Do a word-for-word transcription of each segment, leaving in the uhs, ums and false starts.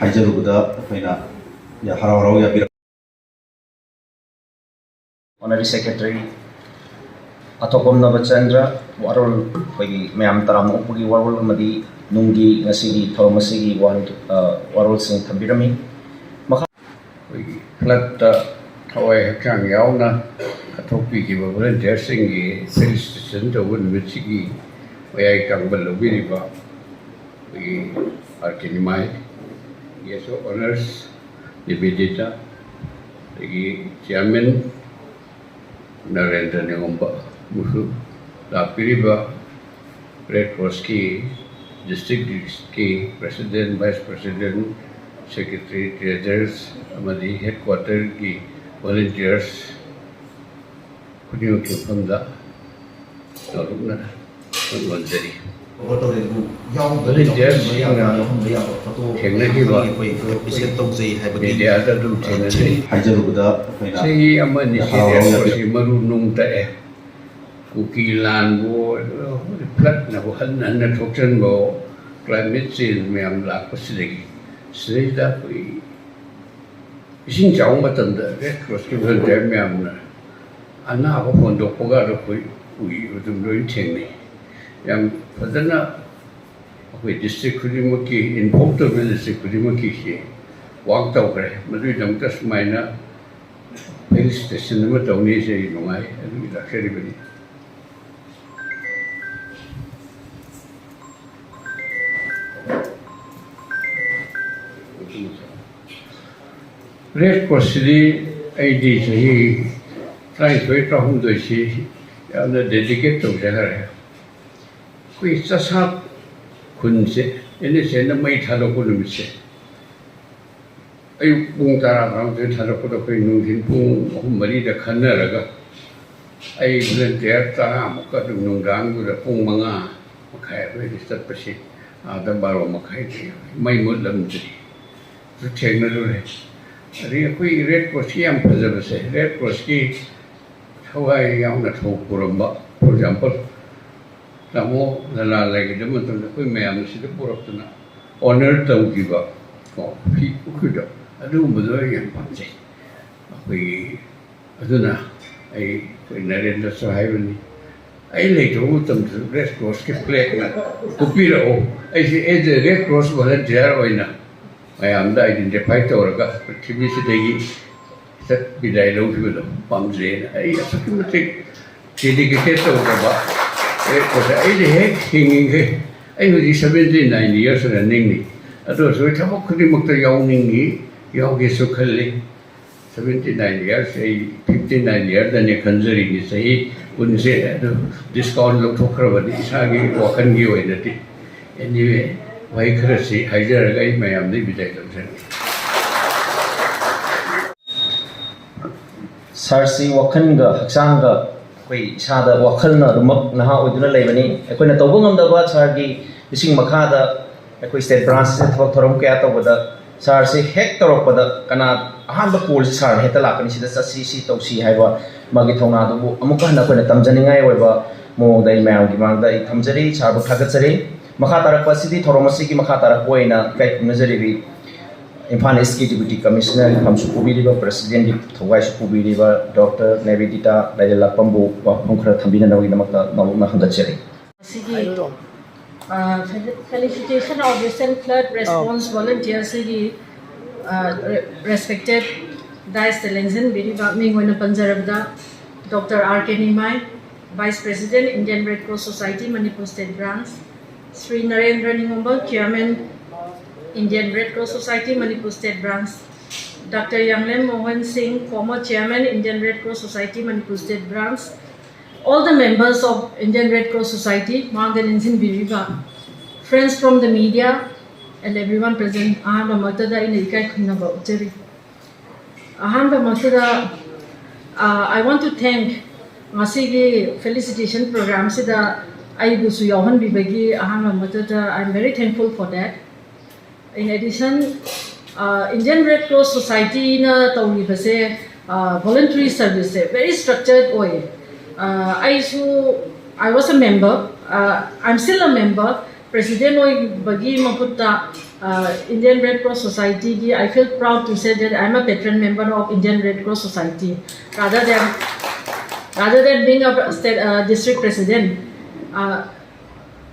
ꯍꯥꯏꯖꯔꯨꯕꯗ ꯑꯩꯈꯣꯏꯅ ꯍꯔꯥꯎ ꯍꯔꯥꯎ ꯌꯥꯕꯤꯔꯛ Honorary Secretary ꯑꯊꯣꯛꯄꯝ ꯅꯕꯆꯟꯗ꯭ꯔ, ꯋꯥꯔꯣꯜ ꯑꯩꯈꯣꯏꯒꯤ ꯃꯌꯥꯝ ꯇꯔꯥꯝꯅ ꯑꯣꯛꯄꯒꯤ ꯋꯥꯔꯣꯜ ꯑꯃꯗꯤ ꯅꯨꯡꯒꯤ ꯉꯁꯤꯒꯤ ꯊꯧꯔꯝ ꯑꯁꯤꯒꯤ ꯋꯥꯍꯟ-, ꯑ, ꯋꯥꯔꯣꯜꯁꯤꯡ ꯊꯝꯕꯤꯔꯝꯃꯤ꯫ ꯃꯈꯥ ꯑꯩꯈꯣꯏꯒꯤ floodꯇ ꯊꯋꯥꯏ ꯍꯛꯆꯥꯡ ꯌꯥꯎꯅ ꯀꯠꯊꯣꯛꯄꯤꯈꯤꯕ volunteerꯁꯤꯡꯒꯤ felicitation ꯇꯧꯕ ꯅꯨꯃꯤꯠꯁꯤꯒꯤ ꯃꯌꯥꯏ ꯀꯪꯕ ꯂꯧꯕꯤꯔꯤꯕ ꯑꯩꯈꯣꯏꯒꯤ R K Nimai, Guest of Honours ꯅꯤꯕꯦꯗꯤꯇꯥ, ꯑꯗꯒꯤ Chairman ꯅꯔꯦꯟꯗ꯭ꯔ ꯅꯤꯉꯣꯝꯕ ꯑꯃꯁꯨ ꯂꯥꯛꯄꯤꯔꯤꯕ Red Crossꯀꯤ district districtꯀꯤ president, vice president, secretary, treasurers ꯑꯃꯗꯤ headquarterꯒꯤ volunteers ꯈꯨꯗꯤꯡꯃꯛꯀꯤ ꯃꯐꯝꯗ ꯆꯥꯎꯔꯥꯛꯅ ꯅꯣꯟꯖꯔꯤ꯫ ꯀꯣꯜ ꯇꯧꯔꯦ ꯑꯗꯨ ꯌꯥꯎꯗꯕ, volunteersꯁꯤꯡꯅ ꯌꯥꯎꯍꯟꯕ ꯌꯥꯕ ꯐꯣꯇꯣ ꯊꯦꯡꯅꯈꯤꯕ ꯑꯩꯈꯣꯏ appreciate ꯇꯧꯖꯩ ꯍꯥꯏꯕꯒꯤ mediaꯗ ꯑꯗꯨꯝ ꯊꯦꯡꯅꯖꯩ꯫ ꯍꯥꯏꯖꯔꯨꯕꯗ ꯑꯩꯈꯣꯏꯅ ꯆꯍꯤ ꯑꯃ ꯑꯅꯤ ꯌꯥꯝ ꯍꯔꯥꯎ ꯍꯔꯥꯎ ꯁꯤꯗꯤ ꯃꯔꯨ ꯅꯨꯡ ꯇꯛꯑꯦ꯫ ꯀꯨꯀꯤ ꯂꯥꯟꯕꯨ ꯑꯣꯏꯔꯣ, floodꯅꯕꯨ ꯍꯟꯅ ꯍꯟꯅ ꯊꯣꯛꯆꯟꯕ, climate change ꯃꯌꯥꯝ ꯂꯥꯛꯄꯁꯤꯗꯒꯤ ꯁꯤꯗꯩꯗ ꯑꯩꯈꯣꯏ ꯏꯁꯤꯡ ꯆꯥꯎꯕ ꯃꯇꯝꯗ Red Crossꯀꯤ volunteer ꯃꯌꯥꯝꯅ ꯑꯅꯥꯕ ꯍꯣꯟꯗꯣꯛꯄꯒ ꯑꯩꯈꯣꯏ ꯎꯏ, ꯑꯗꯨꯝ ꯂꯣꯏ ꯊꯦꯡꯅꯩ꯫ ꯌꯥꯝ ꯐꯖꯅ ꯑꯩꯈꯣꯏ district ꯈꯨꯗꯤꯡꯃꯛꯀꯤ, involve ꯇꯧꯔꯤꯕ district ꯈꯨꯗꯤꯡꯃꯛꯀꯤꯁꯤ work ꯇꯧꯈ꯭ꯔꯦ꯫ ꯃꯗꯨꯒꯤꯗꯃꯛꯇ ꯁꯨꯃꯥꯏꯅ felicitation ꯑꯃ ꯇꯧꯅꯤꯁꯦ ꯑꯩ ꯅꯨꯡꯉꯥꯏ, ꯑꯗꯨꯒꯤ ꯂꯥꯛꯆꯔꯤꯕꯅꯤ꯫ Red Crossꯁꯤꯗꯤ ꯑꯩꯗꯤ ꯆꯍꯤ ꯇꯔꯥꯅꯤꯊꯣꯏ, ꯇꯔꯥꯍꯨꯝꯗꯣꯏꯁꯤ ꯌꯥꯝꯅ dedicate ꯇꯧꯖꯈ꯭ꯔꯦ꯫ ꯑꯩꯈꯣꯏ ꯆꯥꯁꯥ ꯈꯨꯟꯁꯦ NSAꯅ ꯃꯩ ꯊꯥꯗꯣꯛꯄ ꯅꯨꯃꯤꯠꯁꯦ, ꯑꯌꯨꯛ ꯄꯨꯡ ꯇꯔꯥ, ꯇꯔꯥꯃꯥꯊꯣꯏ ꯊꯥꯗꯣꯛꯄꯗ ꯑꯩꯈꯣꯏ ꯅꯨꯡꯊꯤꯟ ꯄꯨꯡ ꯑꯍꯨꯝ, ꯃꯔꯤꯗ ꯈꯟꯅꯔꯒ ꯑꯩ volunteer ꯇꯔꯥꯃꯨꯛꯀ ꯑꯗꯨꯝ ꯅꯨꯡꯗꯥꯡꯗꯨꯗ ꯄꯨꯡ ꯃꯉꯥ ꯃꯈꯥꯏ ꯑꯗꯨꯋꯥꯏꯗ ꯆꯠꯄꯁꯤ ꯑꯥꯗ ꯕꯥꯔꯣ ꯃꯈꯥꯏꯗ ꯌꯧꯔꯦ꯫ ꯃꯩ ꯃꯨꯠꯂꯝꯗ꯭ꯔꯤ꯫ ꯑꯗꯨ ꯊꯦꯡꯅꯔꯨꯔꯦ꯫ ꯑꯗꯒꯤ ꯑꯩꯈꯣꯏ Red Crossꯀꯤ ꯌꯥꯝ ꯐꯖꯕꯁꯦ, Red Crossꯀꯤ ꯊꯋꯥꯏ ꯌꯥꯎꯅ ꯊꯧ ꯄꯨꯔꯝꯕ, for example, ꯇꯥꯃꯣ ꯂꯂꯥ ꯂꯩꯒꯗꯕ ꯃꯇꯝꯗ ꯑꯩꯈꯣꯏ ꯃꯌꯥꯝꯅ ꯁꯤꯗ ꯄꯨꯔꯛꯇꯅ honor ꯇꯧꯈꯤꯕ, ꯀꯣ, ꯐꯤ ꯎꯈꯤꯕꯗꯣ, ꯑꯗꯨꯒꯨꯝꯕꯗꯣ ꯑꯩ ꯌꯥꯝ ꯄꯥꯝꯖꯩ꯫ ꯑꯩꯈꯣꯏꯒꯤ, ꯑꯗꯨꯅ ꯑꯩ, ꯑꯩꯈꯣꯏ ꯅꯔꯦꯟꯗ꯭ꯔꯁꯨ ꯍꯥꯏꯕꯅꯤ, ꯑꯩ ꯂꯩꯇꯕ ꯃꯇꯝꯗꯁꯨ ꯔꯦꯗ ꯀ꯭ꯔꯣꯁꯀꯤ ꯐ꯭ꯂꯦꯛꯅ ꯀꯨꯞꯄꯤꯔꯛꯎ꯫ ꯑꯩꯁꯦ as a Red Cross volunteer ꯑꯣꯏꯅ ꯃꯌꯥꯝꯗ identify ꯇꯧꯔꯒ ꯄ꯭ꯔꯤꯊꯤꯕꯤꯁꯤꯗꯒꯤ ꯆꯠ ꯕꯤꯗꯥꯏ ꯂꯧꯈꯤꯕꯗꯣ ꯄꯥꯝꯖꯩꯅ ꯑꯩ ꯑꯁꯨꯛꯀꯤ ꯃꯇꯤꯛ dedicated ꯇꯧꯖꯕ ꯔꯦꯗ ꯀ꯭ꯔꯣꯁꯇ꯫ ꯑꯩꯁꯦ ꯍꯦꯛ ꯍꯤꯡꯉꯤꯈꯩ, ꯑꯩ ꯍꯧꯖꯤꯛ seventy nine years runningꯅꯤ, ꯑꯗꯨ ꯑꯣꯏꯔꯁꯨ ꯑꯩ ꯊꯕꯛ ꯈꯨꯗꯤꯡꯃꯛꯇ ꯌꯥꯎꯅꯤꯡꯉꯤ, ꯌꯥꯎꯒꯦꯁꯨ ꯈꯜꯂꯤ꯫ Seventy nine years, ꯑꯩ fifty nine yearꯗꯅꯦ ꯈꯟꯖꯔꯤꯅꯤ, ꯆꯍꯤ ꯀꯨꯟꯁꯦ꯫ ꯑꯗꯨ discount ꯂꯧꯊꯣꯛꯈ꯭ꯔꯕꯅꯤ ꯏꯁꯥꯒꯤ ꯋꯥꯈꯜꯒꯤ ꯑꯣꯏꯅꯗꯤ꯫ Anyway, ꯋꯥꯍꯩ ꯈꯔꯁꯤ ꯍꯥꯏꯖꯔꯒ ꯑꯩ ꯃꯌꯥꯝꯗꯒꯤ ꯕꯤꯗꯥꯏ ꯂꯧꯖꯔꯒꯦ꯫ ꯁꯥꯔꯁꯤ ꯋꯥꯈꯜꯒ ꯍꯛꯆꯥꯡꯒ ꯑꯩꯈꯣꯏ ꯏꯁꯥꯗ ꯋꯥꯈꯜꯅ ꯑꯗꯨꯃꯛ ꯅꯍꯥ ꯑꯣꯏꯗꯨꯅ ꯂꯩꯕꯅꯤ꯫ ꯑꯩꯈꯣꯏꯅ ꯇꯧꯕ ꯉꯝꯗꯕ ꯁꯥꯔꯒꯤ ꯂꯨꯆꯤꯡ ꯃꯈꯥꯗ ꯑꯩꯈꯣꯏ state branchꯁꯤꯗ ꯊꯕꯛ ꯊꯧꯔꯝ ꯀꯌꯥ ꯇꯧꯕꯗ ꯁꯥꯔꯁꯤ ꯍꯦꯛ ꯇꯧꯔꯛꯄꯗ ꯀꯅꯥ ꯑꯍꯥꯟꯕ callꯁꯤ ꯁꯥꯔꯅ ꯍꯦꯛꯇ ꯂꯥꯛꯀꯅꯤ, "ꯁꯤꯗ ꯆꯠꯁꯤ, ꯁꯤ ꯇꯧꯁꯤ" ꯍꯥꯏꯕ ꯃꯥꯒꯤ ꯊꯧꯅꯥꯗꯨꯕꯨ ꯑꯃꯨꯛꯀ ꯍꯟꯅ ꯑꯩꯈꯣꯏꯅ ꯇꯝꯖꯅꯤꯡꯉꯥꯏ ꯑꯣꯏꯕ ꯃꯑꯣꯡꯗ ꯑꯩ ꯃꯌꯥꯝꯒꯤ ꯃꯥꯡꯗ ꯑꯩ ꯊꯝꯖꯔꯤ, ꯁꯥꯔꯕꯨ ꯊꯥꯒꯠꯆꯔꯤ꯫ ꯃꯈꯥ ꯇꯥꯔꯛꯄ ꯑꯁꯤꯗꯤ, ꯊꯧꯔꯝ ꯑꯁꯤꯒꯤ ꯃꯈꯥ ꯇꯥꯔꯛꯄ ꯑꯣꯏꯅ ꯏꯀꯥꯏ ꯈꯨꯝꯅꯖꯔꯤꯕꯤ ꯏꯝꯐꯥꯜ ꯏꯁꯀꯤ Deputy Commissioner ꯐꯝꯁꯨ ꯄꯨꯕꯤꯔꯤꯕ, Presidentꯀꯤ ꯊꯧꯒꯥꯏꯁꯨ ꯄꯨꯕꯤꯔꯤꯕ ꯗꯣꯛꯇꯔ ꯅꯦꯕꯤꯗꯤꯇꯥ ꯂꯥꯏꯔꯦꯜꯂꯥꯛꯄꯝꯕꯨ ꯋꯥꯐꯝ ꯈꯔ ꯊꯝꯕꯤꯅꯅꯕꯒꯤꯗꯃꯛꯇ ꯅꯧꯅ ꯍꯪꯒꯠꯆꯔꯤ꯫ ꯑꯁꯤꯒꯤ, ꯑ, fel-, felicitation of recent flood response volunteer ꯑꯁꯤꯒꯤ, ꯑ, re-, respected daisꯇ ꯂꯦꯡꯁꯤꯟꯕꯤꯔꯤꯕ ꯃꯤꯡ ꯑꯣꯏꯅ ꯄꯟꯖꯔꯕꯗ, doctor R K Nimai, Vice President, Indian Red Cross Society, Manipur State Branch, Shri Narendra Ningombam, Chairman, Indian Red Cross Society, Manipur State Branch, doctor Yanglem Mohan Singh, former Chairman, Indian Red Cross Society, Manipur State Branch, all the members of Indian Red Cross Society, ꯃꯥꯡꯗ ꯂꯦꯡꯁꯤꯟꯕꯤꯔꯤꯕ, friends from the media and everyone present, ꯑꯍꯥꯟꯕꯃꯛꯇꯗ ꯑꯩꯅ ꯏꯀꯥꯏ ꯈꯨꯝꯅꯕ ꯎꯠꯆꯔꯤ꯫ ꯑꯍꯥꯟꯕꯃꯛꯇꯗ, uh, I want to thank ꯉꯁꯤꯒꯤ felicitation programꯁꯤꯗ ꯑꯩꯕꯨꯁꯨ ꯌꯥꯎꯍꯟꯕꯤꯕꯒꯤ ꯑꯍꯥꯟꯕꯃꯛꯇꯗ I am very thankful for that. In addition, uh, Indian Red Cross Societyꯅ ꯇꯧꯔꯤꯕꯁꯦ, uh, voluntary serviceꯁꯦ very structured ꯑꯣꯏ꯫ Uh, ꯑꯩꯁꯨ, I was a member, uh, I'm still a member, President ꯑꯣꯏꯕꯒꯤ ꯃꯍꯨꯠꯇ Indian Red Cross Society ꯒꯤ, I feel proud to say that I am a patron member of Indian Red Cross Society rather than rather than being a state, uh, district president. Uh,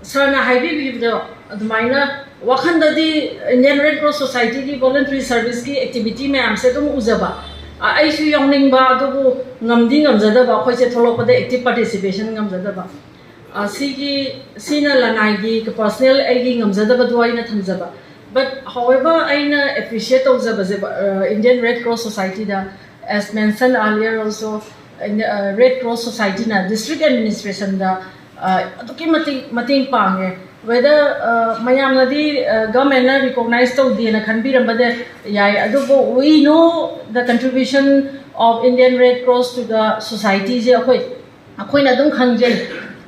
ꯁꯥꯔꯅ ꯍꯥꯏꯕꯤꯈꯤꯕꯗꯣ ꯑꯗꯨꯃꯥꯏꯅ ꯋꯥꯈꯜꯗꯗꯤ Indian Red Cross Society ꯒꯤ voluntary service ꯀꯤ activity ꯃꯌꯥꯝꯁꯦ ꯑꯗꯨꯝ ꯎꯖꯕ, ꯑ, ꯑꯩꯁꯨ ꯌꯥꯎꯅꯤꯡꯕ, ꯑꯗꯨꯕꯨ ꯉꯝꯗꯤ ꯉꯝꯖꯗꯕ, ꯑꯩꯈꯣꯏꯁꯦ ꯊꯣꯛꯂꯛꯄꯗ active participation ꯉꯝꯖꯗꯕ꯫ ꯑ, ꯁꯤꯒꯤ ꯁꯤꯅ ꯂꯅꯥꯏꯒꯤ personal ꯑꯩꯒꯤ ꯉꯝꯖꯗꯕꯗꯣ ꯑꯩꯅ ꯊꯝꯖꯕ꯫ But however, ꯑꯩꯅ appreciate ꯇꯧꯖꯕꯁꯦ, ꯑ, Indian Red Cross Society ꯗ, as mentioned earlier also, ꯑ, Red Cross Society ꯅ district administration ꯗ, ꯑ, ꯑꯗꯨꯛꯀꯤ ꯃꯇꯤꯛ ꯃꯇꯦꯡ ꯄꯥꯡꯉꯦ꯫ Whether, ꯑ, ꯃꯌꯥꯝꯅꯗꯤ, ꯑ, government ꯅ recognize ꯇꯧꯗꯦꯅ ꯈꯟꯕꯤꯔꯝꯕꯗ ꯌꯥꯏ, ꯑꯗꯨꯕꯨ we know the contribution of Indian Red Cross to the society ꯁꯦ ꯑꯩꯈꯣꯏ ꯑꯩꯈꯣꯏꯅ ꯑꯗꯨꯝ ꯈꯪꯖꯩ꯫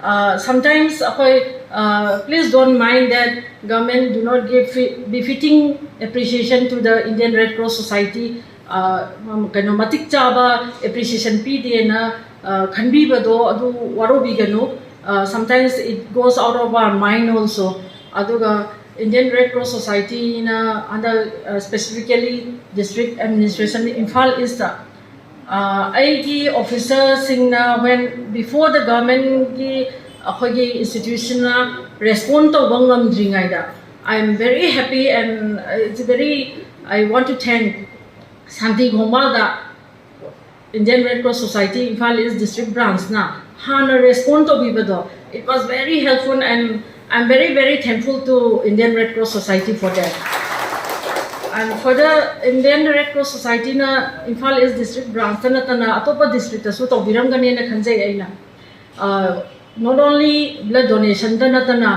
ꯑ, sometimes ꯑꯩꯈꯣꯏ, ꯑ, please don't mind that government do not give fi-, befitting appreciation to the Indian Red Cross Society, ꯑ, ꯀꯩꯅꯣ, ꯃꯇꯤꯛ ꯆꯥꯕ appreciation ꯄꯤꯗꯦꯅ, ꯑ, ꯈꯟꯕꯤꯕꯗꯣ ꯑꯗꯨ ꯋꯥꯔꯧꯕꯤꯒꯅꯨ꯫ ꯑ, sometimes it goes out of our mind also. ꯑꯗꯨꯒ Indian Red Cross Society ꯅ ꯍꯟꯗꯛ, ꯑ, specifically district administration Imphal East ꯇ ꯑ, ꯑꯩꯒꯤ officer ꯁꯤꯡꯅ, when before the government ꯀꯤ ꯑꯩꯈꯣꯏꯒꯤ institution ꯅ respond ꯇꯧꯕ ꯉꯝꯗ꯭ꯔꯤꯉꯩꯗ, I am very happy and it's very, I want to thank Shanti ꯈꯣꯡꯕꯥꯜꯗ Indian Red Cross Society Imphal East District Branch ꯅ ꯍꯥꯟꯅ respond ꯇꯧꯕꯤꯕꯗꯣ, it was very helpful and I'm very, very thankful to Indian Red Cross Society for that. And for the Indian Red Cross Society ꯅ Imphal East District Branch ꯇ ꯅꯠꯇꯅ ꯑꯇꯣꯞꯄ district ꯇꯁꯨ ꯇꯧꯕꯤꯔꯝꯒꯅꯦꯅ ꯈꯟꯖꯩ ꯑꯩꯅ꯫ ꯑ, not only blood donation ꯗ ꯅꯠꯇꯅ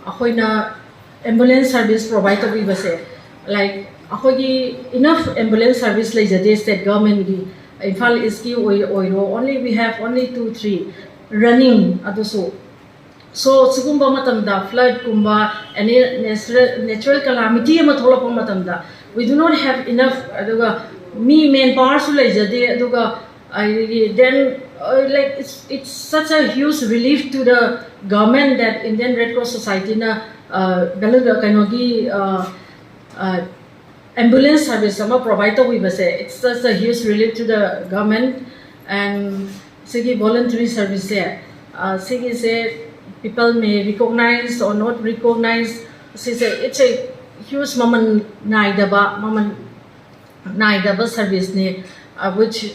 ꯑꯩꯈꯣꯏꯅ ambulance service provide ꯇꯧꯕꯤꯕꯁꯦ, like, ꯑꯩꯈꯣꯏꯒꯤ enough ambulance service ꯂꯩꯖꯗꯦ state government ꯀꯤ꯫ Imphal East ꯀꯤ ꯑꯣꯏ-, ꯑꯣꯏꯔꯣ, only we have only two, three running, ꯑꯗꯨꯁꯨ꯫ So, ꯁꯤꯒꯨꯝꯕ ꯃꯇꯝꯗ, flood ꯀꯨꯝꯕ, any natural, natural calamity ꯑꯃ ꯊꯣꯛꯂꯛꯄ ꯃꯇꯝꯗ, we do not have enough, ꯑꯗꯨꯒ ꯃꯤ manpower ꯁꯨ ꯂꯩꯖꯗꯦ, ꯑꯗꯨꯒ ꯑꯩꯒꯤ, then, uh, like, it's, it's such a huge relief to the government that Indian Red Cross Society ꯅ, uh, ꯕꯦꯂꯨ-, ꯀꯩꯅꯣꯒꯤ, uh, ambulance service ꯑꯃ provide ꯇꯧꯕꯤꯕꯁꯦ, it's such a huge relief to the government. And ꯁꯤꯒꯤ voluntary service ꯁꯦ, ꯑ, ꯁꯤꯒꯤꯁꯦ people may recognize or not recognize, ꯁꯤꯁꯦ it's a huge, ꯃꯃꯜ ꯅꯥꯏꯗꯕ, ꯃꯃꯜ ꯅꯥꯏꯗꯕ service ꯅꯤ, uh, which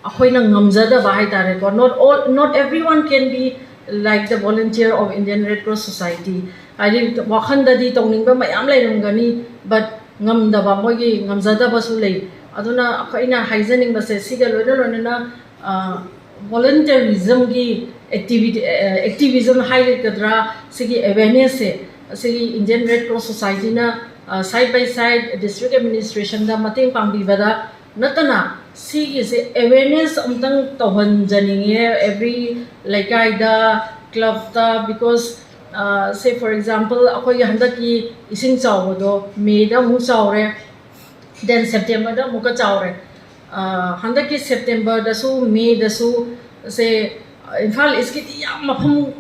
ꯑꯩꯈꯣꯏꯅ ꯉꯝꯖꯗꯕ ꯍꯥꯏꯇꯥꯔꯦꯀꯣ. Not all, not everyone can be like the volunteer of Indian Red Cross Society. ꯍꯥꯏꯗꯤ ꯋꯥꯈꯜꯗꯗꯤ ꯇꯧꯅꯤꯡꯕ ꯃꯌꯥꯝ ꯂꯩꯔꯝꯒꯅꯤ, but ꯉꯝꯗꯕ, ꯃꯣꯏꯒꯤ ꯉꯝꯖꯗꯕꯁꯨ ꯂꯩ. ꯑꯗꯨꯅ ꯑꯩꯈꯣꯏꯅ ꯍꯥꯏꯖꯅꯤꯡꯕꯁꯦ, ꯁꯤꯒ ꯂꯣꯏꯅ ꯂꯣꯏꯅꯅ, ꯑ, volunteerism ꯒꯤ activity, ꯑ, activism ꯍꯥꯏꯒꯗ꯭ꯔꯥ, ꯁꯤꯒꯤ awareness ꯁꯦ, ꯁꯤꯒꯤ Indian Red Cross Society ꯅ, ꯑ, side by side district administration ꯗ ꯃꯇꯦꯡ ꯄꯥꯡꯕꯤꯕꯗ ꯅꯠꯇꯅ, ꯁꯤꯒꯤꯁꯦ awareness ꯑꯃꯇꯪ ꯇꯧꯍꯟꯖꯅꯤꯡꯉꯦ every ꯂꯩꯀꯥꯏꯗ, club ꯇ, because, ꯑ, say for example, ꯑꯩꯈꯣꯏꯒꯤ ꯍꯟꯗꯛꯀꯤ ꯏꯁꯤꯡ ꯆꯥꯎꯕꯗꯣ May ꯗ ꯑꯃꯨꯛ ꯆꯥꯎꯔꯦ, then September ꯗ ꯑꯃꯨꯛꯀ ꯆꯥꯎꯔꯦ. ꯑ, ꯍꯟꯗꯛꯀꯤ September ꯗꯁꯨ, May ꯗꯁꯨ ꯁꯦ, ꯏꯝꯐꯥꯜ East ꯀꯤꯗꯤ ꯌꯥꯝ ꯃꯐꯝ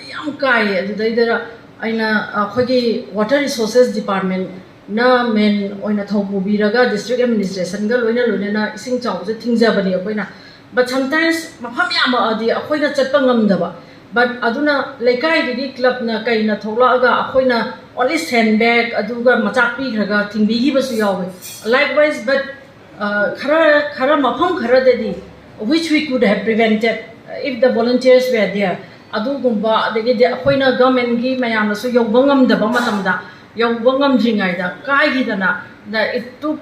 ꯌꯥꯝ ꯀꯥꯏꯌꯦ꯫ ꯑꯗꯨꯗꯩꯗ ꯑꯩꯅ, ꯑꯩꯈꯣꯏꯒꯤ Water Resources Department ꯅ main ꯑꯣꯏꯅ ꯊꯧ ꯄꯨꯕꯤꯔꯒ district administration ꯒ ꯂꯣꯏꯅ ꯂꯣꯏꯅꯅ ꯏꯁꯤꯡ ꯆꯥꯎꯕꯁꯦ ꯊꯤꯡꯖꯕꯅꯤ ꯑꯩꯈꯣꯏꯅ. But sometimes ꯃꯐꯝ ꯌꯥꯝꯃꯛꯑꯗꯤ ꯑꯩꯈꯣꯏꯅ ꯆꯠꯄ ꯉꯝꯗꯕ, but ꯑꯗꯨꯅ ꯂꯩꯀꯥꯏꯗꯨꯒꯤ club ꯅ ꯀꯩꯅ ꯊꯣꯛꯂꯛꯑꯒ ꯑꯩꯈꯣꯏꯅ only sand bag ꯑꯗꯨꯒ ꯃꯆꯥꯛ ꯄꯤꯈ꯭ꯔꯒ ꯊꯤꯡꯕꯤꯈꯤꯕꯁꯨ ꯌꯥꯎꯋꯦ. Likewise, but, ꯑ, ꯈꯔ, ꯈꯔ ꯃꯐꯝ ꯈꯔꯗꯗꯤ which we could have prevented if the volunteers were there, ꯑꯗꯨꯒꯨꯝꯕ, ꯑꯗꯒꯤꯗꯤ ꯑꯩꯈꯣꯏꯅ government ꯀꯤ ꯃꯌꯥꯝꯅꯁꯨ ꯌꯧꯕ ꯉꯝꯗꯕ ꯃꯇꯝꯗ, ꯌꯧꯕ ꯉꯝꯗ꯭ꯔꯤꯉꯩꯗ ꯀꯥꯏꯈꯤꯗꯅ, the, it took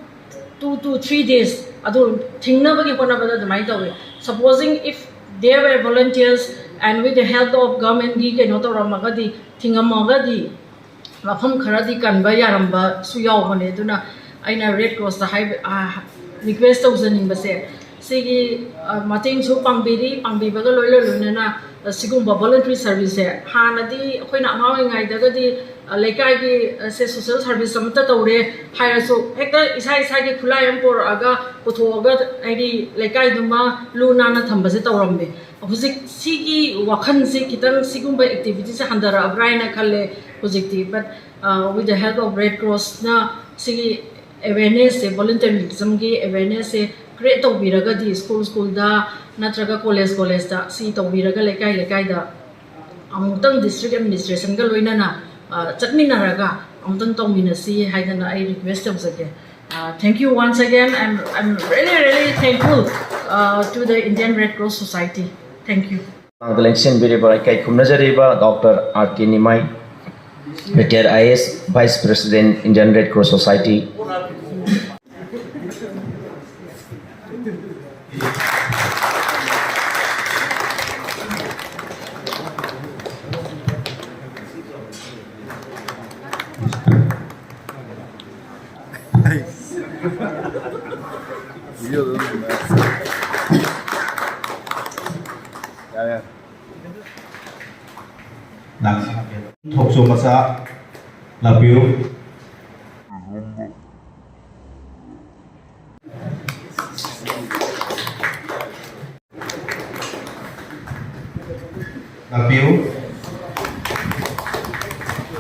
two to three days ꯑꯗꯨ ꯊꯤꯡꯅꯕꯒꯤ ꯍꯣꯠꯅꯕꯗ ꯑꯗꯨꯃꯥꯏꯅ ꯇꯧꯋꯤ. Supposing if there were volunteers and with the help of government ꯀꯤ ꯀꯩꯅꯣ ꯇꯧꯔꯝꯃꯒꯗꯤ, ꯊꯤꯡꯉꯝꯃꯒꯗꯤ, ꯃꯐꯝ ꯈꯔꯗꯤ ꯀꯟꯕ ꯌꯥꯔꯝꯕꯁꯨ ꯌꯥꯎꯕꯅꯦ. ꯑꯗꯨꯅ ꯑꯩꯅ Red Cross ꯇ ꯍꯥꯏꯕ, ꯑ, request ꯇꯧꯖꯅꯤꯡꯕꯁꯦ, ꯁꯤꯒꯤ, ꯑ, ꯃꯇꯦꯡꯁꯨ ꯄꯥꯡꯕꯤꯔꯤ, ꯄꯥꯡꯕꯤꯕꯒ ꯂꯣꯏꯅ ꯂꯣꯏꯅꯅ, ꯑ, ꯁꯤꯒꯨꯝꯕ voluntary service ꯁꯦ ꯍꯥꯟꯅꯗꯤ ꯑꯩꯈꯣꯏꯅ ꯑꯉꯥꯡ ꯑꯣꯏꯔꯤꯉꯩꯗꯒꯗꯤ, ꯑ, ꯂꯩꯀꯥꯏꯒꯤ, ꯑ, ꯁꯦ social service ꯑꯃꯠꯇ ꯇꯧꯔꯦ ꯍꯥꯏꯔꯁꯨ ꯍꯦꯛꯇ ꯏꯁꯥ ꯏꯁꯥꯒꯤ ꯈꯨꯠꯂꯥꯏ ꯑꯃ ꯄꯨꯔꯛꯑꯒ ꯄꯨꯊꯣꯛꯑꯒ, ꯍꯥꯏꯗꯤ, ꯂꯩꯀꯥꯏꯗꯨꯃ ꯂꯨ ꯅꯥꯟꯅ ꯊꯝꯕꯁꯦ ꯇꯧꯔꯝꯃꯦ꯫ ꯍꯧꯖꯤꯛ ꯁꯤꯒꯤ ꯋꯥꯈꯜꯁꯦ ꯈꯤꯇꯪ, ꯁꯤꯒꯨꯝꯕ activity ꯁꯦ ꯍꯟꯊꯔꯛꯑꯕ꯭ꯔꯥ ꯍꯥꯏꯅ ꯈꯜꯂꯦ ꯍꯧꯖꯤꯛꯇꯤ. But, ꯑ, with the help of Red Cross ꯅ ꯁꯤꯒꯤ ꯑꯦꯋꯦꯔꯅꯦꯁꯁꯦ, ꯚꯣꯂꯨꯟꯇꯔꯤꯖꯝꯒꯤ ꯑꯦꯋꯦꯔꯅꯦꯁꯁꯦ ꯀ꯭ꯔꯤꯌꯦꯠ ꯇꯧꯕꯤꯔꯒꯗꯤ, ꯁ꯭ꯀꯨꯜ ꯁ꯭ꯀꯨꯜꯗ ꯅꯠꯇ꯭ꯔꯒ ꯀꯣꯂꯦꯖ ꯀꯣꯂꯦꯖꯇ ꯁꯤ ꯇꯧꯕꯤꯔꯒ, ꯂꯩꯀꯥꯏ ꯂꯩꯀꯥꯏꯗ ꯑꯃꯨꯛꯇꯪ ꯗꯤꯁꯇ꯭ꯔꯤꯛ ꯑꯦꯗꯃꯤꯅꯤꯁꯇ꯭ꯔꯦꯁꯟꯒ ꯂꯣꯏꯅꯅ, ꯑ, ꯆꯠꯃꯤꯟꯅꯔꯒ ꯑꯃꯨꯛꯇꯪ ꯇꯧꯃꯤꯟꯅꯁꯤ ꯍꯥꯏꯗꯅ ꯑꯩ ꯔꯤꯀ꯭ꯋꯦꯁ ꯇꯧꯖꯒꯦ꯫ Uh, thank you once again. I'm, I'm really, really thankful, uh, to the Indian Red Cross Society. Thank you. ꯃꯥꯡꯗ ꯂꯦꯡꯁꯤꯟꯕꯤꯔꯤꯕ, ꯏꯀꯥꯏ ꯈꯨꯝꯅꯖꯔꯤꯕ doctor R K Nimai, retired I A S, vice president, Indian red cross society. ꯊꯣꯛꯆꯣꯝ ꯃꯆꯥ ꯂꯥꯛꯄꯤꯌꯨ꯫ ꯂꯥꯛꯄꯤꯌꯨ꯫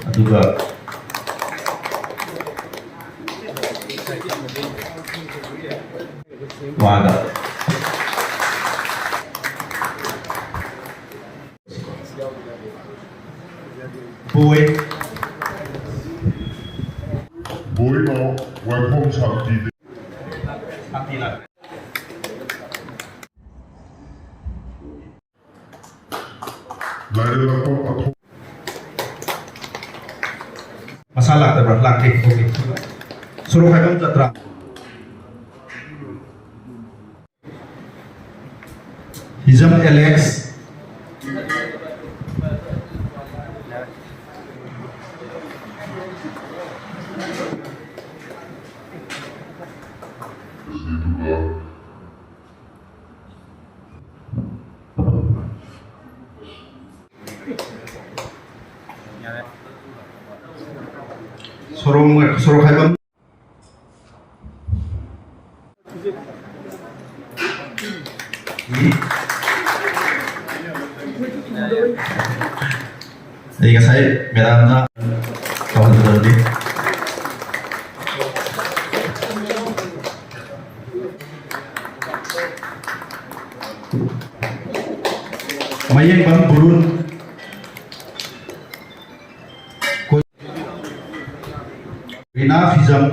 ꯑꯗꯨꯒ ꯋꯥꯗ꯫ ꯕꯣꯏ꯫ ꯕꯣꯏꯅ ꯋꯥꯏꯈꯣꯡ ꯁꯥꯟꯇꯤꯗ꯫ ꯁꯥꯟꯇꯤ ꯂꯥꯛ꯫ ꯂꯥꯏꯔꯦꯜꯂꯛꯄ ꯑꯊꯣꯛ꯫ ꯃꯁꯥ ꯂꯥꯛꯇꯕ꯭ꯔꯥ? ꯂꯥꯛꯇꯦ꯫ ꯑꯣꯀꯦ꯫ ꯁꯣꯔꯣꯛ ꯍꯥꯏꯕꯝ ꯖꯇ꯭ꯔꯥ꯫ ꯍꯤꯖꯝ ꯑꯦꯂꯦꯛꯁ꯫ ꯁꯣꯔꯣꯛ, ꯁꯣꯔꯣꯛ ꯍꯥꯏꯕꯝ꯫ ꯑꯩ ꯉꯁꯥꯏ ꯃꯦꯗꯥꯝꯅ ꯇꯧꯍꯟꯒꯗꯕꯅꯤ꯫ ꯌꯦꯡꯕꯝ ꯕꯨꯔꯨꯟ, ꯔꯤꯅꯥ ꯐꯤꯖꯝ,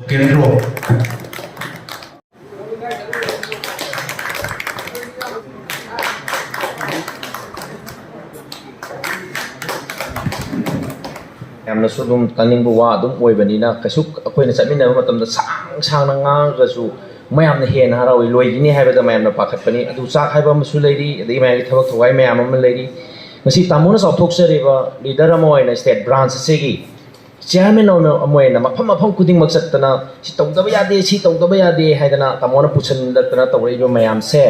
ꯀꯦꯟꯗ꯭ꯔꯣ꯫ ꯌꯥꯝꯅꯁꯨ ꯑꯗꯨꯝ ꯇꯥꯅꯤꯡꯕ ꯋꯥ ꯑꯗꯨꯝ ꯑꯣꯏꯕꯅꯤꯅ, ꯀꯩꯁꯨ ꯑꯩꯈꯣꯏꯅ ꯆꯠꯃꯤꯟꯅꯕ ꯃꯇꯝꯗ ꯁꯥꯡ ꯁꯥꯡꯅ ꯉꯥꯡꯉꯒꯁꯨ ꯃꯌꯥꯝꯅ ꯍꯦꯟꯅ ꯍꯔꯥꯎꯏ꯫ ꯂꯣꯏꯈꯤꯅꯤ ꯍꯥꯏꯕꯗ ꯃꯌꯥꯝꯅ ꯄꯥꯈꯠꯄꯅꯤ꯫ ꯑꯗꯨ ꯆꯥꯛ ꯍꯥꯏꯕ ꯑꯃꯁꯨ ꯂꯩꯔꯤ, ꯑꯗꯒꯤ ꯃꯌꯥꯝꯒꯤ ꯊꯕꯛ ꯊꯧꯋꯥꯏ ꯃꯌꯥꯝ ꯑꯃ ꯂꯩꯔꯤ꯫ ꯉꯁꯤ ꯇꯥꯃꯣꯅ ꯆꯥꯎꯊꯣꯛꯆꯔꯤꯕ ꯂꯤꯗꯔ ꯑꯃ ꯑꯣꯏꯅ ꯁ꯭ꯇꯦꯠ ꯕ꯭ꯔꯥꯟꯁ ꯑꯁꯤꯒꯤ ꯆꯤꯌꯥꯔꯃꯦꯟ ꯑꯃ ꯑꯣꯏꯅ ꯃꯐꯝ ꯃꯐꯝ ꯈꯨꯗꯤꯡꯃꯛ ꯆꯠꯇꯅ ꯁꯤ ꯇꯧꯗꯕ ꯌꯥꯗꯦ, ꯁꯤ ꯇꯧꯗꯕ ꯌꯥꯗꯦ ꯍꯥꯏꯗꯅ ꯇꯥꯃꯣꯅ ꯄꯨꯁꯤꯜꯂꯛꯇꯅ ꯇꯧꯔꯛꯏꯕ ꯃꯌꯥꯝꯁꯦ,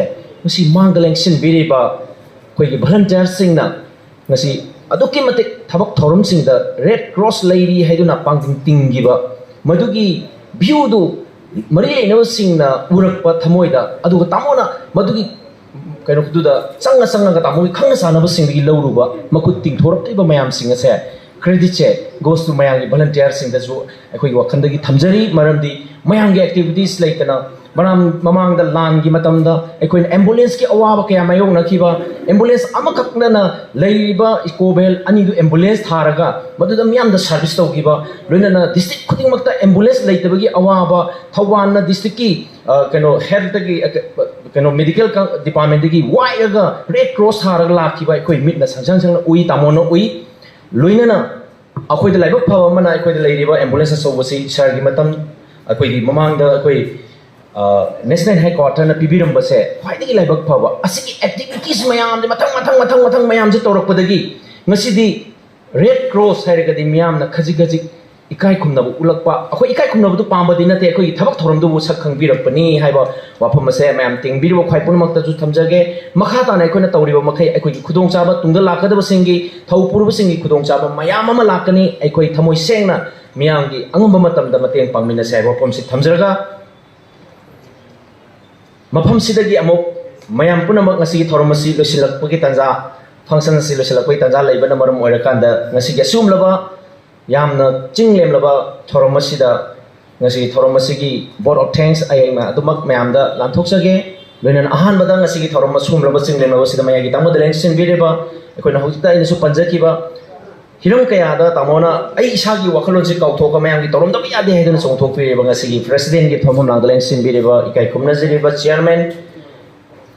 ꯃꯁꯤ ꯃꯥꯡꯗ ꯂꯦꯡꯁꯤꯟꯕꯤꯔꯤꯕ ꯑꯩꯈꯣꯏꯒꯤ ꯚꯣꯂꯟꯇꯤꯌꯔꯁꯤꯡꯅ ꯉꯁꯤ ꯑꯗꯨꯛꯀꯤ ꯃꯇꯤꯛ ꯊꯕꯛ ꯊꯧꯔꯝꯁꯤꯡꯗ ꯔꯦꯗ ꯀ꯭ꯔꯣꯁ ꯂꯩꯔꯤ ꯍꯥꯏꯗꯨꯅ ꯄꯥꯡꯒꯜ ꯇꯤꯡꯈꯤꯕ ꯃꯗꯨꯒꯤ ꯚ꯭ꯌꯨꯗꯨ ꯃꯔꯤ ꯂꯩꯅꯕꯁꯤꯡꯅ ꯎꯔꯛꯄ ꯊꯃꯣꯏꯗ, ꯑꯗꯨꯒ ꯇꯥꯃꯣꯅ ꯃꯗꯨꯒꯤ ꯀꯩꯅꯣꯗꯨꯗ ꯆꯪꯉ ꯆꯪꯉꯒ ꯇꯥꯃꯣꯒꯤ ꯈꯪꯅ ꯆꯥꯟꯅꯕꯁꯤꯡꯗꯒꯤ ꯂꯧꯔꯨꯕ ꯃꯈꯨꯠ ꯇꯤꯡꯊꯣꯔꯛꯂꯤꯕ ꯃꯌꯥꯝꯁꯤꯡ ꯑꯁꯦ, ꯀ꯭ꯔꯦꯗꯤꯠꯁꯦ ꯒꯣꯁ ꯇꯨ ꯃꯌꯥꯝꯒꯤ ꯚꯣꯂꯟꯇꯤꯌꯔꯁꯤꯡꯗꯁꯨ ꯑꯩꯈꯣꯏꯒꯤ ꯋꯥꯈꯜꯗꯒꯤ ꯊꯝꯖꯔꯤ꯫ ꯃꯔꯝꯗꯤ ꯃꯌꯥꯝꯒꯤ ꯑꯦꯛꯇꯤꯚꯤꯇꯤꯁ ꯂꯩꯇꯅ, ꯃꯔꯥꯡ ꯃꯃꯥꯡꯗ ꯂꯥꯟꯒꯤ ꯃꯇꯝꯗ ꯑꯩꯈꯣꯏꯅ ꯑꯦꯝꯕꯨꯂꯦꯟꯁꯀꯤ ꯑꯋꯥꯕ ꯀꯌꯥ ꯃꯥꯌꯣꯛꯅꯈꯤꯕ, ꯑꯦꯝꯕꯨꯂꯦꯟꯁ ꯑꯃꯈꯛꯅꯅ ꯂꯩꯔꯤꯕ ꯏꯀꯣ ꯚꯦꯟ ꯑꯅꯤꯗꯨ ꯑꯦꯝꯕꯨꯂꯦꯟꯁ ꯊꯥꯔꯒ ꯃꯗꯨꯗ ꯃꯤꯌꯥꯝꯗ ꯁꯥꯔꯚꯤꯁ ꯇꯧꯈꯤꯕ, ꯂꯣꯏꯅꯅ ꯗꯤꯁꯇ꯭ꯔꯤꯛ ꯈꯨꯗꯤꯡꯃꯛꯇ ꯑꯦꯝꯕꯨꯂꯦꯟꯁ ꯂꯩꯇꯕꯒꯤ ꯑꯋꯥꯕ ꯊꯧꯕꯥꯜꯅ ꯗꯤꯁꯇ꯭ꯔꯤꯛꯀꯤ, ꯑ, ꯀꯩꯅꯣ, ꯍꯦꯜꯊꯇꯒꯤ, ꯑ, ꯀꯩꯅꯣ, ꯃꯦꯗꯤꯀꯦꯜ ꯀ-, ꯗꯤꯄꯥꯔꯠꯃꯦꯟꯗꯒꯤ ꯋꯥꯏꯔꯒ ꯔꯦꯗ ꯀ꯭ꯔꯣꯁ ꯊꯥꯔꯒ ꯂꯥꯛꯈꯤꯕ ꯑꯩꯈꯣꯏ ꯃꯤꯠꯅ ꯁꯪ ꯁꯪ ꯁꯪꯅ ꯎꯏ, ꯇꯥꯃꯣꯅ ꯎꯏ꯫ ꯂꯣꯏꯅꯅ ꯑꯩꯈꯣꯏꯗ ꯂꯥꯏꯕꯛ ꯐꯕ ꯑꯃꯅ ꯑꯩꯈꯣꯏꯗ ꯂꯩꯔꯤꯕ ꯑꯦꯝꯕꯨꯂꯦꯟꯁ ꯑꯆꯧꯕꯁꯤ ꯁꯥꯔꯒꯤ ꯃꯇꯝ, ꯑꯩꯈꯣꯏꯒꯤ ꯃꯃꯥꯡꯗ ꯑꯩꯈꯣꯏ, ꯑ, ꯅꯦꯁꯅꯦꯜ ꯍꯦꯗꯀ꯭ꯋꯥꯇꯔꯅ ꯄꯤꯕꯤꯔꯝꯕꯁꯦ ꯈ꯭ꯋꯥꯏꯗꯒꯤ ꯂꯥꯏꯕꯛ ꯐꯕ꯫ ꯑꯁꯤꯒꯤ ꯑꯦꯛꯇꯤꯚꯤꯇꯤꯁ ꯃꯌꯥꯝꯁꯦ ꯃꯊꯪ, ꯃꯊꯪ, ꯃꯊꯪ, ꯃꯊꯪ ꯃꯌꯥꯝꯁꯦ ꯇꯧꯔꯛꯄꯗꯒꯤ ꯉꯁꯤꯗꯤ ꯔꯦꯗ ꯀ꯭ꯔꯣꯁ ꯍꯥꯏꯔꯒꯗꯤ ꯃꯤꯌꯥꯝꯅ ꯈꯖꯤꯛ ꯈꯖꯤꯛ ꯏꯀꯥꯏ ꯈꯨꯝꯅꯕ ꯎꯠꯂꯛꯄ, ꯑꯩꯈꯣꯏ ꯏꯀꯥꯏ ꯈꯨꯝꯅꯕꯗꯨ ꯄꯥꯝꯕꯗꯤ ꯅꯠꯇꯦ, ꯑꯩꯈꯣꯏꯒꯤ ꯊꯕꯛ ꯊꯧꯔꯝꯗꯨꯕꯨ ꯁꯛ ꯈꯪꯕꯤꯔꯛꯄꯅꯤ ꯍꯥꯏꯕ ꯋꯥꯐꯝ ꯑꯁꯦ ꯃꯌꯥꯝ ꯇꯦꯡꯕꯤꯔꯤꯕ ꯈ꯭ꯋꯥꯏ ꯄꯨꯝꯅꯃꯛꯇꯁꯨ ꯊꯝꯖꯒꯦ꯫ ꯃꯈꯥ ꯇꯥꯅ ꯑꯩꯈꯣꯏꯅ ꯇꯧꯔꯤꯕ ꯃꯈꯩ ꯑꯩꯈꯣꯏꯒꯤ ꯈꯨꯗꯣꯡꯆꯥꯕ, ꯇꯨꯡꯗ ꯂꯥꯛꯀꯗꯕꯁꯤꯡꯒꯤ, ꯊꯧ ꯄꯨꯔꯤꯕꯁꯤꯡꯒꯤ ꯈꯨꯗꯣꯡꯆꯥꯕ ꯃꯌꯥꯝ ꯑꯃ ꯂꯥꯛꯀꯅꯤ꯫ ꯑꯩꯈꯣꯏ ꯊꯃꯣꯏ ꯁꯦꯡꯅ ꯃꯤꯌꯥꯝꯒꯤ ꯑꯉꯝꯕ ꯃꯇꯝꯗ ꯃꯇꯦꯡ ꯄꯥꯡꯃꯤꯟꯅꯁꯦ ꯍꯥꯏꯕ ꯋꯥꯐꯝꯁꯤ ꯊꯝꯖꯔꯒ, ꯃꯐꯝꯁꯤꯗꯒꯤ ꯑꯃꯨꯛ ꯃꯌꯥꯝ ꯄꯨꯝꯅꯃꯛ ꯉꯁꯤꯒꯤ ꯊꯧꯔꯝ ꯑꯁꯤ ꯂꯣꯏꯁꯤꯜꯂꯛꯄꯒꯤ ꯇꯥꯟꯖꯥ, ꯐꯪꯁꯟ ꯑꯁꯤ ꯂꯣꯏꯁꯤꯜꯂꯛꯄꯒꯤ ꯇꯥꯟꯖꯥ ꯂꯩꯕꯅ ꯃꯔꯝ ꯑꯣꯏꯔꯀꯥꯟꯗ, ꯉꯁꯤꯒꯤ ꯑꯁꯤꯒꯨꯝꯂꯕ ꯌꯥꯝꯅ ꯆꯤꯡ ꯂꯦꯝꯂꯕ ꯊꯧꯔꯝ ꯑꯁꯤꯗ ꯉꯁꯤꯒꯤ ꯊꯧꯔꯝ ꯑꯁꯤꯒꯤ vote of thanks ꯑꯩꯅ ꯑꯗꯨꯃꯛ ꯃꯌꯥꯝꯗ ꯂꯥꯟꯊꯣꯛꯆꯒꯦ꯫ ꯂꯣꯏꯅꯅ ꯑꯍꯥꯟꯕꯗ ꯉꯁꯤꯒꯤ ꯊꯧꯔꯝ ꯑꯁꯤꯒꯨꯝꯂꯕ ꯆꯤꯡꯂꯦꯝꯂꯕ ꯑꯁꯤꯗ ꯃꯌꯥꯏꯒꯤ ꯇꯥꯡꯕꯗ ꯂꯦꯡꯁꯤꯟꯕꯤꯔꯤꯕ ꯑꯩꯈꯣꯏꯅ ꯍꯧꯖꯤꯛꯇ ꯑꯩꯅꯁꯨ ꯄꯟꯖꯈꯤꯕ ꯍꯤꯔꯝ ꯀꯌꯥꯗ ꯇꯥꯃꯣꯅ ꯑꯩ ꯏꯁꯥꯒꯤ ꯋꯥꯈꯜꯂꯣꯟꯁꯤ ꯀꯥꯎꯊꯣꯛꯑꯒ ꯃꯌꯥꯝꯒꯤ ꯇꯧꯔꯝꯗꯕ ꯌꯥꯗꯦ ꯍꯥꯏꯗꯨꯅ ꯆꯣꯡꯊꯣꯛꯄꯤꯔꯤꯕ ꯉꯁꯤꯒꯤ presidentꯀꯤ ꯐꯝꯐꯝ ꯂꯥꯡꯗ ꯂꯦꯡꯁꯤꯟꯕꯤꯔꯤꯕ ꯏꯀꯥꯏ ꯈꯨꯝꯅꯖꯔꯤꯕ chairman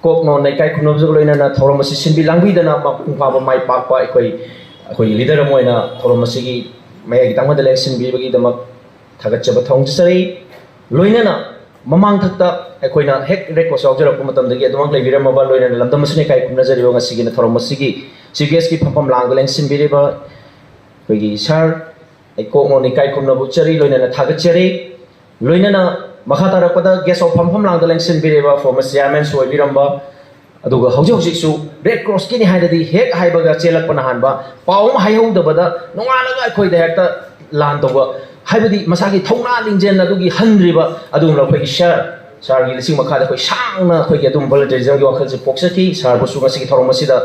ꯀꯣꯛ ꯅꯣꯟꯅ ꯏꯀꯥꯏ ꯈꯨꯝꯅꯕꯁꯨ ꯂꯣꯏꯅꯅ ꯊꯧꯔꯝ ꯑꯁꯤ ꯁꯤꯟꯕꯤ ꯂꯥꯡꯕꯤꯗꯅ ꯃꯄꯨꯡ ꯐꯥꯕ ꯃꯥꯏ ꯄꯥꯛꯄ ꯑꯩꯈꯣꯏ ꯑꯩꯈꯣꯏꯒꯤ leader ꯑꯃ ꯑꯣꯏꯅ ꯊꯧꯔꯝ ꯑꯁꯤꯒꯤ ꯃꯌꯥꯏꯒꯤ ꯇꯥꯡꯕꯗ ꯂꯦꯡꯁꯤꯟꯕꯤꯕꯒꯤꯗꯃꯛ ꯊꯥꯒꯠꯆꯕ ꯊꯝꯖꯔꯤ꯫ ꯂꯣꯏꯅꯅ ꯃꯃꯥꯡꯊꯛꯇ ꯑꯩꯈꯣꯏꯅ ꯍꯦꯛ red cross ꯌꯥꯎꯖꯔꯛꯄ ꯃꯇꯝꯗꯒꯤ ꯑꯗꯨꯃꯛ ꯂꯩꯕꯤꯔꯝꯃꯕ ꯂꯣꯏꯅꯅ ꯂꯝꯗꯝ ꯑꯁꯤꯅ ꯏꯀꯥꯏ ꯈꯨꯝꯅꯖꯔꯤꯕ ꯉꯁꯤꯒꯤꯅ ꯊꯧꯔꯝ ꯑꯁꯤꯒꯤ chief guestꯀꯤ ꯐꯝꯐꯝ ꯂꯥꯡꯗ ꯂꯦꯡꯁꯤꯟꯕꯤꯔꯤꯕ ꯑꯩꯈꯣꯏꯒꯤ sir ꯑꯩ ꯀꯣꯛ ꯅꯣꯟꯅ ꯏꯀꯥꯏ ꯈꯨꯝꯅꯕ ꯎꯠꯆꯔꯤ, ꯂꯣꯏꯅꯅ ꯊꯥꯒꯠꯆꯔꯤ꯫ ꯂꯣꯏꯅꯅ ꯃꯈꯥ ꯇꯥꯔꯛꯄꯗ guest of ꯐꯝꯐꯝ ꯂꯥꯡꯗ ꯂꯦꯡꯁꯤꯟꯕꯤꯔꯤꯕ former chairmanꯁꯨ ꯑꯣꯏꯕꯤꯔꯝꯕ, ꯑꯗꯨꯒ ꯍꯧꯖꯤꯛ ꯍꯧꯖꯤꯛꯁꯨ red crossꯀꯤꯅꯤ ꯍꯥꯏꯔꯗꯤ ꯍꯦꯛ ꯍꯥꯏꯕꯒ ꯆꯦꯜꯂꯛꯄꯅ ꯍꯥꯟꯕ, ꯄꯥꯎ ꯑꯃ ꯍꯥꯏꯍꯧꯗꯕꯗ ꯅꯣꯡꯉꯥꯜꯂꯒ ꯑꯩꯈꯣꯏꯗ ꯍꯦꯛꯇ ꯂꯥꯟ ꯇꯧꯕ, ꯍꯥꯏꯕꯗꯤ ꯃꯁꯥꯒꯤ ꯊꯧꯅꯥ ꯂꯤꯡꯖꯦꯜ ꯑꯗꯨꯒꯤ ꯍꯟꯗ꯭ꯔꯤꯕ ꯑꯗꯨꯒꯨꯝꯂꯕ ꯑꯩꯈꯣꯏꯒꯤ sir, sirꯒꯤ ꯂꯤꯁꯤꯡ ꯃꯈꯥꯗ ꯑꯩꯈꯣꯏ ꯁꯥꯡꯅ ꯑꯩꯈꯣꯏꯒꯤ ꯑꯗꯨꯝ volunteerismꯒꯤ ꯋꯥꯈꯜꯁꯦ ꯄꯣꯛꯆꯈꯤ꯫ Sirꯕꯨꯁꯨ ꯉꯁꯤꯒꯤ ꯊꯧꯔꯝ ꯑꯁꯤꯗ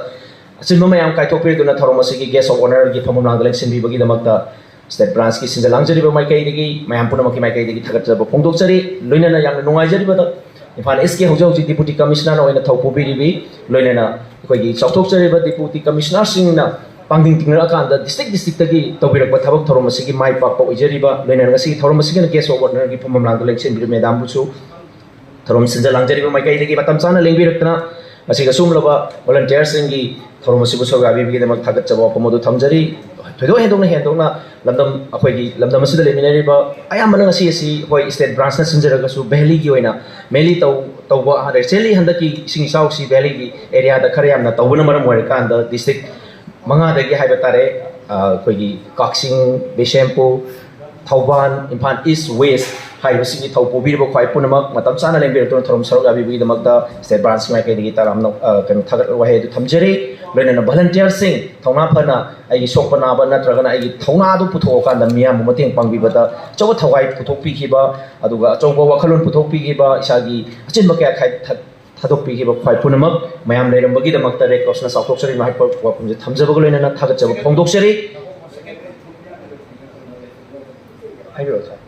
ꯑꯆꯤꯟꯕ ꯃꯌꯥꯝ ꯀꯥꯏꯊꯣꯛꯄꯤꯗꯨꯅ ꯊꯧꯔꯝ ꯑꯁꯤꯒꯤ guest of honourꯒꯤ ꯐꯝꯐꯝ ꯂꯥꯡꯗ ꯂꯦꯡꯁꯤꯟꯕꯤꯕꯒꯤꯗꯃꯛꯇ state branchꯀꯤ ꯁꯤꯟꯖ ꯂꯥꯡꯖꯔꯤꯕ ꯃꯥꯏꯀꯩꯗꯒꯤ, ꯃꯌꯥꯝ ꯄꯨꯝꯅꯃꯛꯀꯤ ꯃꯥꯏꯀꯩꯗꯒꯤ ꯊꯥꯒꯠꯆꯕ ꯐꯣꯡꯗꯣꯛꯆꯔꯤ꯫ ꯂꯣꯏꯅꯅ ꯌꯥꯝꯅ ꯅꯨꯡꯉꯥꯏꯖꯔꯤꯕꯗ ꯏꯝꯐꯥꯜ Eastꯀꯤ ꯍꯧꯖꯤꯛ ꯍꯧꯖꯤꯛ deputy commissioner ꯑꯣꯏꯅ ꯊꯧ ꯄꯨꯕꯤꯔꯤꯕꯤ, ꯂꯣꯏꯅꯅ ꯑꯩꯈꯣꯏꯒꯤ ꯆꯥꯎꯊꯣꯛꯆꯔꯤꯕ deputy commissionerꯁꯤꯡꯅ ꯄꯥꯡꯗꯤꯡ ꯇꯤꯡꯅꯔꯀꯥꯟꯗ district districtꯇꯒꯤ ꯇꯧꯕꯤꯔꯛꯄ ꯊꯕꯛ ꯊꯧꯔꯝ ꯑꯁꯤꯒꯤ ꯃꯥꯏ ꯄꯥꯛꯄ ꯑꯣꯏꯖꯔꯤꯕ, ꯂꯣꯏꯅꯅ ꯉꯁꯤꯒꯤ ꯊꯧꯔꯝ ꯑꯁꯤꯒꯤ guest of honourꯒꯤ ꯐꯝꯐꯝ ꯂꯥꯡꯗ ꯂꯦꯡꯁꯤꯟꯕꯤꯔꯤꯕ madamꯕꯨꯁꯨ ꯊꯧꯔꯝ ꯁꯤꯟꯖ ꯂꯥꯡꯖꯔꯤꯕ ꯃꯥꯏꯀꯩꯗꯒꯤ ꯃꯇꯝ ꯆꯥꯅ ꯂꯦꯡꯕꯤꯔꯛꯇꯅ ꯃꯁꯤꯒ ꯁꯤꯒꯨꯝꯂꯕ volunteerꯁꯤꯡꯒꯤ ꯊꯧꯔꯝ ꯑꯁꯤꯕꯨ ꯁꯔꯨꯛ ꯌꯥꯕꯤꯕꯒꯤꯗꯃꯛ ꯊꯥꯒꯠꯆꯕ ꯋꯥꯐꯝ ꯑꯗꯨ ꯊꯝꯖꯔꯤ꯫ ꯊꯣꯏꯗꯣꯛ ꯍꯦꯟꯗꯣꯛꯅ ꯍꯦꯟꯗꯣꯛꯅ ꯂꯝꯗꯝ, ꯑꯩꯈꯣꯏꯒꯤ ꯂꯝꯗꯝ ꯑꯁꯤꯗ ꯂꯩꯃꯤꯟꯅꯔꯤꯕ ꯑꯌꯥꯝꯕꯅ ꯉꯁꯤ ꯑꯁꯤ, ꯍꯣꯏ, state branchꯅ ꯁꯤꯟꯖꯔꯒꯁꯨ valleyꯒꯤ ꯑꯣꯏꯅ mainly ꯇꯧ-, ꯇꯧꯕ, recently ꯍꯟꯗꯛꯀꯤ ꯏꯁꯤꯡ ꯏꯆꯥꯎꯁꯤ valleyꯒꯤ areaꯗ ꯈꯔ ꯌꯥꯝꯅ ꯇꯧꯕꯅ ꯃꯔꯝ ꯑꯣꯏꯔꯀꯥꯟꯗ district ꯃꯉꯥꯗꯒꯤ ꯍꯥꯏꯕ ꯇꯥꯔꯦ, ꯑ, ꯑꯩꯈꯣꯏꯒꯤ ꯀꯛꯆꯤꯡ, ꯕꯤꯁꯦꯝꯄꯨꯔ, ꯊꯧꯕꯥꯜ, ꯏꯝꯐꯥꯜ East, West ꯍꯥꯏꯔꯤꯕꯁꯤꯡꯒꯤ ꯊꯧ ꯄꯨꯕꯤꯔꯤꯕ ꯈ꯭ꯋꯥꯏ ꯄꯨꯝꯅꯃꯛ ꯃꯇꯝ ꯆꯥꯅ ꯂꯦꯡꯕꯤꯔꯛꯇꯨꯅ ꯊꯧꯔꯝ ꯁꯔꯨꯛ ꯌꯥꯕꯤꯕꯒꯤꯗꯃꯛꯇ state branchꯀꯤ ꯃꯥꯏꯀꯩꯗꯒꯤ ꯇꯔꯥꯝꯅ, ꯑ, ꯀꯩꯅꯣ, ꯊꯥꯒꯠ ꯋꯥꯍꯩ ꯑꯗꯨ ꯊꯝꯖꯔꯤ꯫ ꯂꯣꯏꯅꯅ volunteerꯁꯤꯡ ꯊꯧꯅꯥ ꯐꯅ ꯑꯩꯒꯤ ꯁꯣꯛꯄ ꯅꯥꯕ ꯅꯠꯇ꯭ꯔꯒꯅ ꯑꯩꯒꯤ ꯊꯧꯅꯥ ꯑꯗꯨ ꯄꯨꯊꯣꯛꯑꯀꯥꯟꯗ ꯃꯤꯌꯥꯝꯕꯨ ꯃꯇꯦꯡ ꯄꯥꯡꯕꯤꯕꯗ ꯑꯆꯧꯕ ꯊꯋꯥꯏ ꯄꯨꯊꯣꯛꯄꯤꯈꯤꯕ, ꯑꯗꯨꯒ ꯑꯆꯧꯕ ꯋꯥꯈꯜꯂꯣꯟ ꯄꯨꯊꯣꯛꯄꯤꯈꯤꯕ, ꯏꯁꯥꯒꯤ ꯑꯆꯤꯟꯕ ꯀꯌꯥ ꯈꯥꯏ-, ꯊ-, ꯊꯥꯗꯣꯛꯄꯤꯈꯤꯕ ꯈ꯭ꯋꯥꯏ ꯄꯨꯝꯅꯃꯛ ꯃꯌꯥꯝ ꯂꯩꯔꯝꯕꯒꯤ ꯗꯃꯛꯇ red crossꯅ ꯆꯥꯎꯊꯣꯛꯆꯔꯤ ꯍꯥꯏꯕ ꯋꯥꯐꯝꯁꯦ ꯊꯝꯖꯕꯒ ꯂꯣꯏꯅꯅ ꯊꯥꯒꯠꯆꯕ ꯐꯣꯡꯗꯣꯛꯆꯔꯤ꯫ ꯍꯥꯏꯕꯤꯔꯛꯑꯣ, sir꯫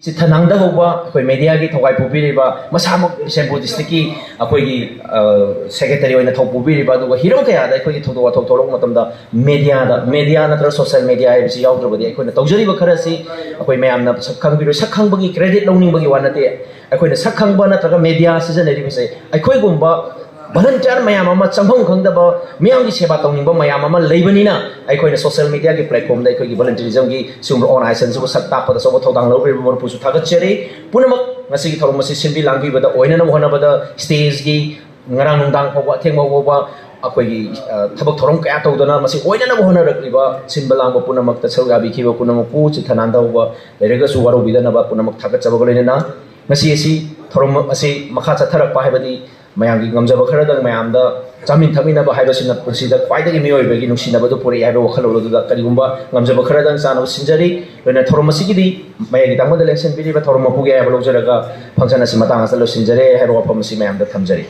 ꯆꯤꯠꯊ ꯅꯥꯟꯗꯍꯧꯕ ꯑꯩꯈꯣꯏ ꯃꯦꯗꯤꯌꯥꯒꯤ ꯊꯧꯒꯥꯏ ꯄꯨꯕꯤꯔꯤꯕ, ꯃꯁꯥꯃꯛ ꯕꯤꯁꯦꯝꯄꯨꯔ ꯗꯤꯁꯇ꯭ꯔꯤꯛꯀꯤ ꯑꯩꯈꯣꯏꯒꯤ ꯁꯦꯀ꯭ꯔꯦꯇꯔꯤ ꯑꯣꯏꯅ ꯊꯧ ꯄꯨꯕꯤꯔꯤꯕ, ꯑꯗꯨꯒ ꯍꯤꯔꯝ ꯀꯌꯥꯗ ꯑꯩꯈꯣꯏꯒꯤ ꯊꯧꯗꯣꯛ ꯋꯥꯊꯣꯛ ꯊꯣꯛꯂꯛꯄ ꯃꯇꯝꯗ ꯃꯦꯗꯤꯌꯥꯗ, ꯃꯦꯗꯤꯌꯥ ꯅꯠꯇ꯭ꯔꯒ ꯁꯣꯁꯤꯌꯦꯜ ꯃꯦꯗꯤꯌꯥ ꯍꯥꯏꯕꯁꯤ ꯌꯥꯎꯗ꯭ꯔꯕꯗꯤ ꯑꯩꯈꯣꯏꯅ ꯇꯧꯖꯔꯤꯕ ꯈꯔ ꯑꯁꯤ ꯑꯩꯈꯣꯏ ꯃꯌꯥꯝꯅ ꯁꯛ ꯈꯪꯕꯤꯔꯣꯏ꯫ ꯁꯛ ꯈꯪꯕꯒꯤ ꯀ꯭ꯔꯦꯗꯤꯠ ꯂꯧꯅꯤꯡꯕꯒꯤ ꯋꯥ ꯅꯠꯇꯦ꯫ ꯑꯩꯈꯣꯏꯅ ꯁꯛ ꯈꯪꯕ ꯅꯠꯇ꯭ꯔꯒ ꯃꯦꯗꯤꯌꯥ ꯁꯤꯖꯤꯟꯅꯔꯤꯕꯁꯦ ꯑꯩꯈꯣꯏꯒꯨꯝꯕ ꯚꯣꯂꯨꯟꯇꯤꯌꯔ ꯃꯌꯥꯝ ꯑꯃ, ꯆꯪꯐꯝ ꯈꯪꯗꯕ ꯃꯤꯌꯥꯝꯒꯤ ꯁꯦꯕꯥ ꯇꯧꯅꯤꯡꯕ ꯃꯌꯥꯝ ꯑꯃ ꯂꯩꯕꯅꯤꯅ, ꯑꯩꯈꯣꯏꯅ ꯁꯣꯁꯤꯌꯦꯜ ꯃꯦꯗꯤꯌꯥꯒꯤ ꯄ꯭ꯂꯦꯠꯐꯣꯝꯗ ꯑꯩꯈꯣꯏꯒꯤ ꯚꯣꯂꯨꯟꯇꯤꯌꯔꯤꯖꯝꯒꯤ ꯁꯤꯒꯨꯝꯕ ꯑꯣꯔꯒꯅꯥꯏꯖꯦꯁꯟꯁꯤꯕꯨ ꯁꯛ ꯇꯥꯛꯄꯗ ꯑꯆꯧꯕ ꯊꯧꯗꯥꯡ ꯂꯧꯕꯤꯔꯤꯕ ꯃꯔꯨꯞꯄꯨꯁꯨ ꯊꯥꯒꯠꯆꯔꯤ꯫ ꯄꯨꯝꯅꯃꯛ ꯉꯁꯤꯒꯤ ꯊꯧꯔꯝ ꯑꯁꯤ ꯁꯤꯟꯕꯤ ꯂꯥꯡꯕꯤꯕꯗ ꯑꯣꯏꯅꯅꯕ ꯍꯣꯠꯅꯕꯗ ꯁ꯭ꯇꯦꯖꯀꯤ ꯉꯔꯥꯡ ꯅꯨꯡꯗꯥꯡ ꯐꯥꯎꯕ, ꯑꯊꯦꯡꯕ ꯐꯥꯎꯕ ꯑꯩꯈꯣꯏꯒꯤ, ꯑ, ꯊꯕꯛ ꯊꯧꯔꯝ ꯀꯌꯥ ꯇꯧꯗꯅ ꯃꯁꯤ ꯑꯣꯏꯅꯅꯕ ꯍꯣꯠꯅꯔꯛꯂꯤꯕ ꯁꯤꯟꯕ ꯂꯥꯡꯕ ꯄꯨꯝꯅꯃꯛꯇ ꯁꯔꯨꯛ ꯌꯥꯕꯤꯈꯤꯕ ꯄꯨꯝꯅꯃꯛꯄꯨ ꯆꯤꯠꯊ ꯅꯥꯟꯗꯍꯧꯕ ꯂꯩꯔꯒꯁꯨ ꯋꯥꯔꯧꯕꯤꯗꯅꯕ ꯄꯨꯝꯅꯃꯛ ꯊꯥꯒꯠꯆꯕꯒ ꯂꯣꯏꯅꯅ ꯉꯁꯤ ꯑꯁꯤ ꯊꯧꯔꯝ ꯑꯁꯤ ꯃꯈꯥ ꯆꯠꯊꯔꯛꯄ ꯍꯥꯏꯕꯗꯤ ꯃꯌꯥꯝꯒꯤ ꯉꯝꯖꯕ ꯈꯔꯗꯪ ꯃꯌꯥꯝꯗ ꯆꯥꯃꯤꯟ ꯊꯛꯃꯤꯟꯅꯕ ꯍꯥꯏꯕꯁꯤꯅ ꯄꯨꯟꯁꯤꯗ ꯈ꯭ꯋꯥꯏꯗꯒꯤ ꯃꯤꯑꯣꯏꯕꯒꯤ ꯅꯨꯡꯁꯤꯅꯕꯗꯨ ꯄꯨꯔꯛꯏ ꯍꯥꯏꯕ ꯋꯥꯈꯜꯂꯣꯟ ꯑꯗꯨꯗ ꯀꯔꯤꯒꯨꯝꯕ ꯉꯝꯖꯕ ꯈꯔꯗꯪ ꯆꯥꯅꯕ ꯁꯤꯟꯖꯔꯤ꯫ ꯂꯣꯏꯅ ꯊꯧꯔꯝ ꯑꯁꯤꯒꯤꯗꯤ ꯃꯌꯥꯏꯒꯤ ꯇꯥꯡꯕꯗ ꯂꯦꯡꯁꯤꯟꯕꯤꯔꯤꯕ ꯊꯧꯔꯝ ꯃꯄꯨꯒꯤ ꯑꯌꯥꯕ ꯂꯧꯖꯔꯒ ꯐꯪꯁꯟ ꯑꯁꯤ ꯃꯇꯥꯡ ꯑꯁꯤꯗ ꯂꯣꯏꯁꯤꯟꯖꯔꯦ ꯍꯥꯏꯕ ꯋꯥꯐꯝ ꯑꯁꯤ ꯃꯌꯥꯝꯗ ꯊꯝꯖꯔꯤ꯫